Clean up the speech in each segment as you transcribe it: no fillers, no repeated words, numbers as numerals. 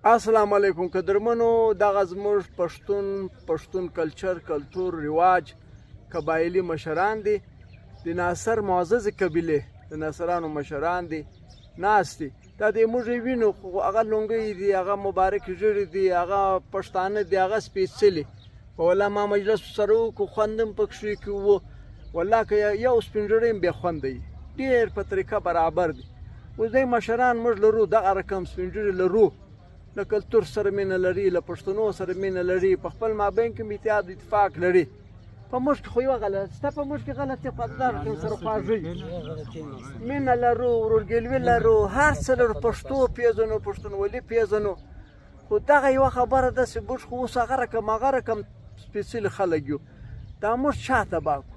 السلام علیکم قدرمنو، دغه زموږ پښتون پښتون کلچر، کلتور، رواج، قبایلی مشران دي، د ناصر معزز قبیله د ناصرانو مشران دي، ناست دي. دا د موږ یې وینو، خو هغه لونګۍ دي، هغه مبارک ږیرې دي، هغه پښتانه دي، هغه سپېڅلي. په والله ما مجلس سره وکړو، خوند هم پکښې کې وو. والله که یو سپین ږیری هم بې خونده وي، ډېر په طریقه برابر دي. اوس دی مشران موږ لرو، دغه رقم سپین ږیري لرو، له کلتور سره مینه لري، له پښتنو سره مینه لري، په خپل مابین کې هم اتحاد اتفاق لري. په موږ کې خو یوه غلطي شته، په موږ کې غلطي خو دا رقم سره خواږه مینه لرو، ورورګلوي لرو، هر څه لرو، پښتو پېژنو، پښتونولي پېژنو. خو دغه یوه خبره ده چې موږ خو اوس هغه رقم هغه رقم سپېڅلي خلک یو، دا موږ چا تباه کړو؟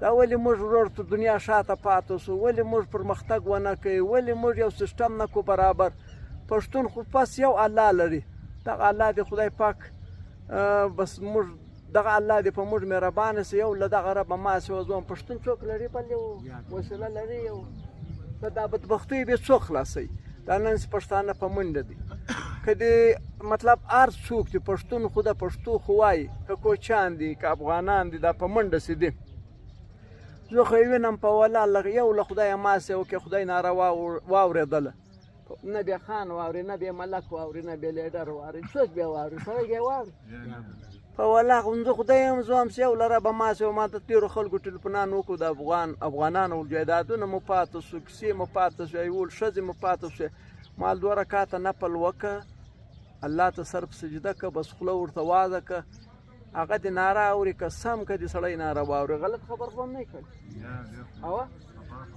دا ولې موږ ورور تر دنیا شاته پاتې شو؟ ولې موږ پرمختګ ونه کوي؟ ولې موږ یو سیستم نه کو برابر؟ پښتون خو پس یو الله لري، دغه الله دې خدای پاک بس موږ دغه الله دې په موږ مهربانه سي، یو له دغه ربه ما سي زوم. پښتون څوک لري؟ بل یو وسیله لري؟ یو دا بدبختۍ به څوک خلاصوي؟ دا نن چې پښتانه په منډه دي، که دې مطلب هر څوک دي، پښتون خو د پښتو خو وایي، که کوچیان دي که افغانان دي، دا په منډه سي دي. زه خو یې وینم په ولا یو له خدایه ما سي وکړي، خدای ناروا واورېدله، نه بیا خان واوري، نه بیا ملک واوري، نه بیا لیډر واوري، څوک بیا واوري؟ سړی بیا واوري په ولا زه خدای یم زه هم یو لره به ما سي. ما د تېرو خلکو ټلیفونان وکړو، د افغانانو جایدادونه مو پاتې سو، کیسې مو پاتې سوې، یول ښځې مو پاتې سوې. مال دوه رکاته نفل وکړه، الله ته سر په سجده که، بس خوله ورته وازه که، هغه دې ناره اوري، که سم که دې سړی ناره واوري، غلط خبر خو هم نه کوي. او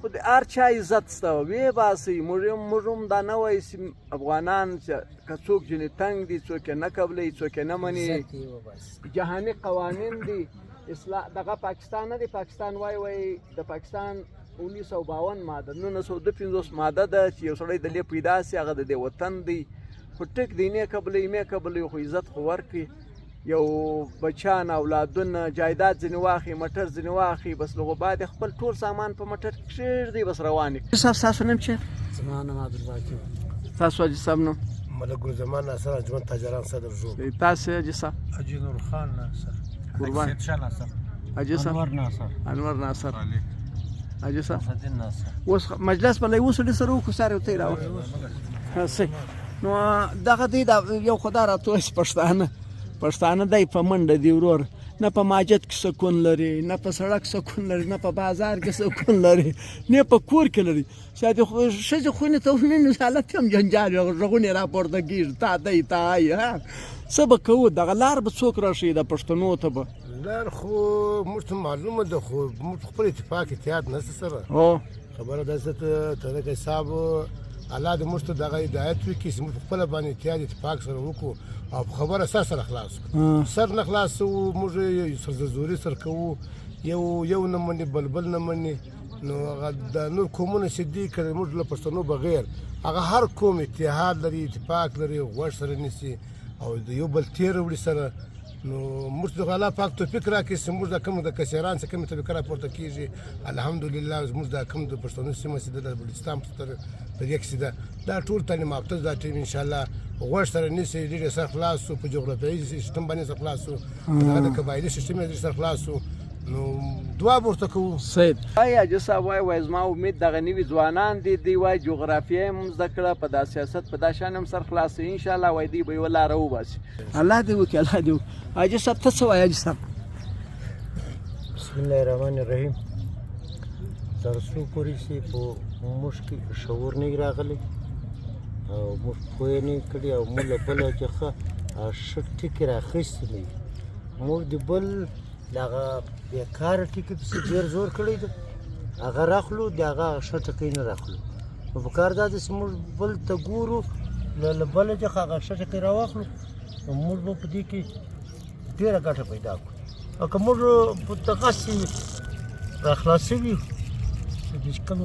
خو د هر چا عزت شته، ویې باسئ. موږ هم دا نه وایو چې افغانان چې که څوک ځینې تنګ دي، څوک یې نه قبلوي، څوک یې نه مني، جهاني قوانین دي. اصلاح دغه پاکستان نه دی، پاکستان وای وای د پاکستان 1952 ماده، 1952 ماده ده چې یو سړی د لې پیدا سي، هغه د دې وطن دی، خو ټیک دی نه قبلوي، مې قبلوي، خو عزت خو ورکړي. یو بچان اولادونه جایداد ځینې واخلي، موټر ځینې واخلي، بس له بعد خپل ټول سامان په موټر کې کښېږدي، بس روان یې. صاحب ستاسو نوم چېرته؟ زما نوم عبدالباقي. تاسو حاجي صاحب نوم؟ ملک ګل زمان ناصر، انجمن تاجران صدر ژوب. تاسو حاجي صاحب؟ حاجي نور خان ناصر. قربان حاجي صاحب. انور ناصر. انور ناصر. حاجي صاحب. صدین ناصر. اوس مجلس به له یو سړي سره وکړو، سر یې ورته راوړ. صحیح. نو دغه دی دا یو خدا راته وایي پښتانه دی په منډه دی ورور، نه په ماجت کې سکون لري، نه په سړک سکون لري، نه په بازار کې سکون لري، نه په کور کې لري. چې د ښځې خونې ته وننوځي، هلته هم جنجال وي، غږونه یې راپورته کېږي، تا دی تا ای. ها څه به کوو؟ دغه لار به څوک راښیي د پښتنو ته به؟ لار خو موږ ته معلومه ده، خو موږ خپل اتفاق اتحاد نشته سره. خبره داسې ته ترکه صاحب، الله دې موږ ته دغه هدایت وکړي چې موږ خپله باندې اتحاد اتفاق سره وکړو او خبره سر سره خلاص کړو. سر نه خلاصو موږ سر زوري سر کوو، یو یو نه مني، بل بل نه مني. نو هغه د نور قومونه چې دي، که موږ له پښتنو بغیر هغه هر قوم اتحاد لري، اتفاق لري، غوږ سره نیسي او د یو بل تیر وړي سره. نو موږ ته الله پاک توفیق راکړي چې موږ د کوم د کسیران څخه کومې طبقه راپورته کېږي. الحمدلله زموږ د کوم د پښتنو سیمه چې ده، د بلوچستان په طریق چې ده، دا ټول تعلیم یافته دا ټیم انشاءالله غوږ سره نیسي، ډېر سر خلاص سو، په جغرافیایي سیستم باندې سر خلاص سو، دغه د قبایلي سیستم یې سر خلاص سو. نو دعا به ورته کوو. سید وای حاجي صاحب وای وای زما امید دغه نوي ځوانان دي، دوی وای جغرافیه هم زده کړه، په دا سیاست په دا شان هم سر خلاص ان شاء الله وای دوی به یوه لاره وباسي. الله دې وکړي، الله دې وکړي. حاجي صاحب ته څه وایې حاجي صاحب؟ بسم الله الرحمن الرحیم. تر څو پورې چې په موږ کې شعور نه راغلی او موږ پوه نه کړي او موږ له بله څخه ښه ټکي راخیستي نه وي، موږ د بل دغه بېکاره ټکي پسې ډېر زور کړی دی، هغه راخلو، د هغه ښه ټکی نه راخلو. نو په کار دا ده چې موږ بل ته ګورو، له بله څخه هغه ښه ټکی راواخلو، نو موږ به په دې کې ډېره ګټه پیدا کړو. او که موږ په دغسې راخلاص شوي چې کوم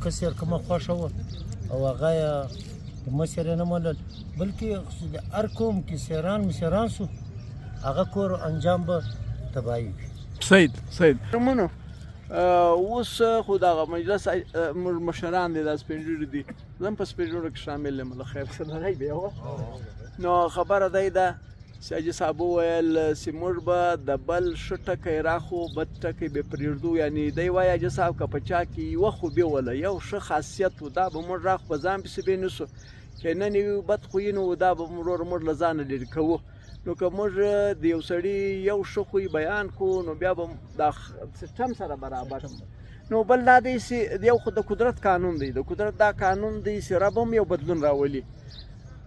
کس یې کومه خوښه وه او هغه یې د مشر یې نه منل، بلکې د هر قوم کې سیران مشران سو، هغه کور انجام به تباهي وي. سید سید منو اوس خو دغه مجلس موږ مشران دي، دا سپین ږیري دي. زه هم په سپیډونو کې شامل یم، له خیر سره دی بیا وه. نو خبره دی ده چې حاجي صاحب وویل چې موږ به د بل ښه ټکی راخو، بد ټکی به پرېږدو. یعنی دی وایي حاجي صاحب که په چا کې یوه خوبي وله، یو ښه خاصیت و، دا به موږ راخو په ځان پسې به نیسو، چې نن یو بد خوی نه و، دا به ورور موږ له ځانه لرې کوو. نو که موږ د یو سړي یو ښه خوی بیان کړو، نو بیا به دا سیستم سره برابر. نو بل دا دی چې یو خو د قدرت قانون دی، د قدرت دا قانون دی چې رب هم یو بدلون راولي.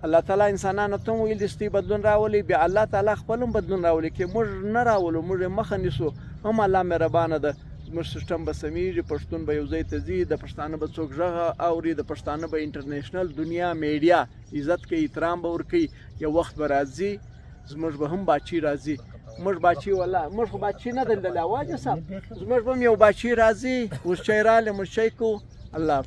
الله تعالی انسانانو ته هم ویل دي چې دوی بدلون راولي، بیا الله تعالی خپل هم بدلون راولي. که موږ نه راولو، موږ یې مخه نیسو، هم الله مهربانه ده، زموږ سیستم به سمیږي، پښتون به یو ځای ته ځي، د پښتانه به څوک غږ اوري، د پښتانه به انټرنیشنل دنیا میډیا عزت کوي، احترام به ورکوي. یو وخت به راځي زموږ به هم باچی راځي. موږ باچی ولا موږ خو باچی نه دی لیدلی، واجه صاحب، زموږ به هم یو باچی راځي. اوس چای راغلی، موږ چای کوو. الله.